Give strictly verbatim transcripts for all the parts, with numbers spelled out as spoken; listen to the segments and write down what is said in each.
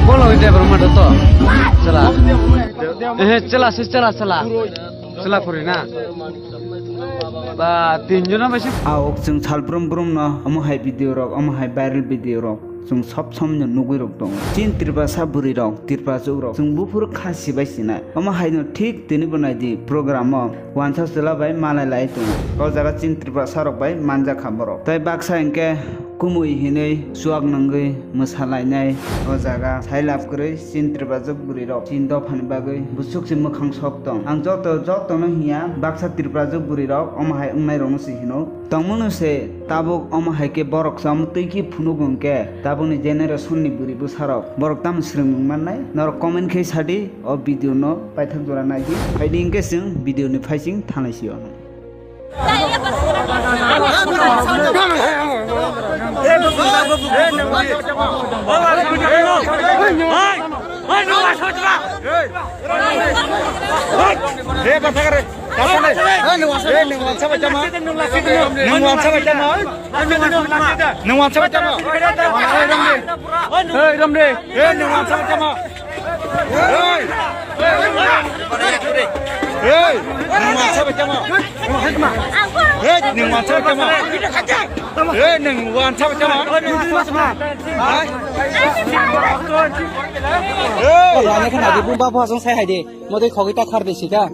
Bola hoi de bro mato to. Chela. Eh, chela se chela chela. Chela kori na. Ba, tin jona bai se. Aok chwng sal brum brum no omo hai video rok, omo hai viral video rok chwng sob somoi no nugwi rok tongo. Chin Tripura sa bwrwi rok, Tripura chuk rok chwng buphuru kha sibai sinai. Omo hai no thik tini bo nai di program o wansa chwla bai malai lai tongo. O jaga Chin Tripura sa rok bai manja kha borok. Tai baksa hinkhe kumui hinui chuak nangwi mwsa lainai. O jaga sai lab kwrwi Chin Tripura chuk bwrwi rok Chin dophani bagwi busuk se mwkhang sok tong. Ang joto, joto no hiya baksa Tripura chuk bwrwi rok omo hai wngnai rok no se hino. Tongmano se tabuk omo hai khe borok se omo twi khe phunuk hwnkhe tabukni generation ni bwrwi bwsarok borok tamo swrwng wng mannai? Norok comment khe sadi o video no paithak jora naidi. Phaidi hwnkhe chwng video ni phaising thanglai sio. Hey, nwng wansa bai tamo? Nwng wansa bai tamo? Hey, Ramre. Hey, nwng wansa bai tamo? Hey! Hey! Nwng wansa bai tamo? Hey! Nwng wansa bai tamo? Hey! Nwng wansa bai tamo? Hey! Lama khe nadi bumba bo asong sai hai de. Modai khogwi ta khar de sika.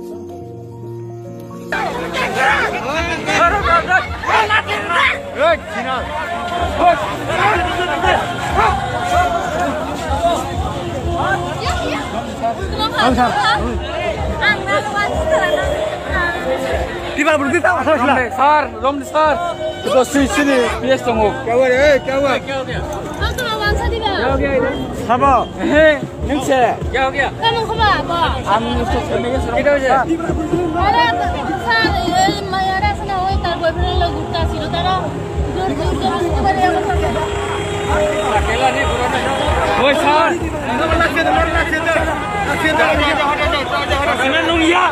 Tiba berhenti tak asal sila. Sir, Romdi sir. Itu sini sini bias tunggu. Kawan, eh, kawan. Sabo. He, nung se. Kamu koma, bo. Kita aja. Ada, sa, eh, mayara sana, oi, tar boyfriend lo gutta siro taro. Dur, dur, dur, dur, dur, dur. Woi, sir. Sina nung ya.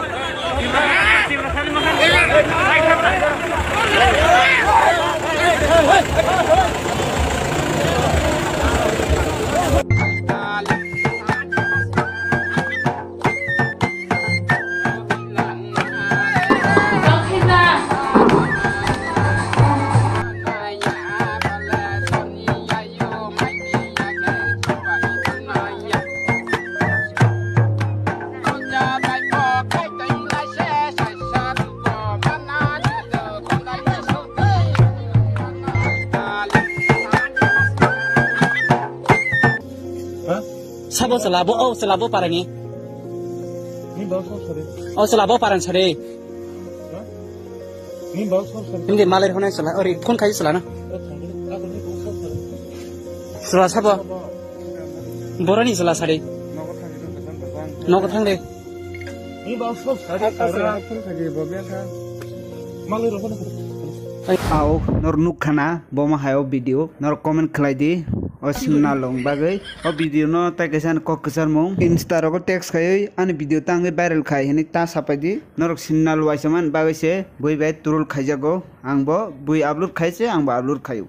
Sabo chwla bo, o chwla bo parani. O chwla bo paran sari. Hindi malai hwnai chwla, ori phone khai chwla na. Chwla sabo. Boroni chwla sari. Nogo thang de. Ai, ao, nor nuk khana, bo ma hayo video, nor comment khlai di, o sinna long bagwi. O video no tai kaisa ani kok kwcharmung Insta rogo text khaiwi ani video tangwi viral khai hinwi ta sapai di. Norok sinna luaisa man bagwi se bui bai turul khaijago. Ang bo bui upload khai se, ang bo upload khaio.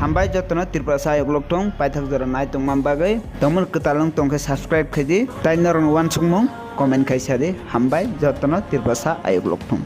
Hambai jotono Tripura sa ayok lok thung, paithak jora nai tongma bagwi. Tongmani kwtal wng tongkhe subscribe khai di. Tai norokni uansukmung comment khai sa di. Hambai jotono Tripura sa ayok lok thung.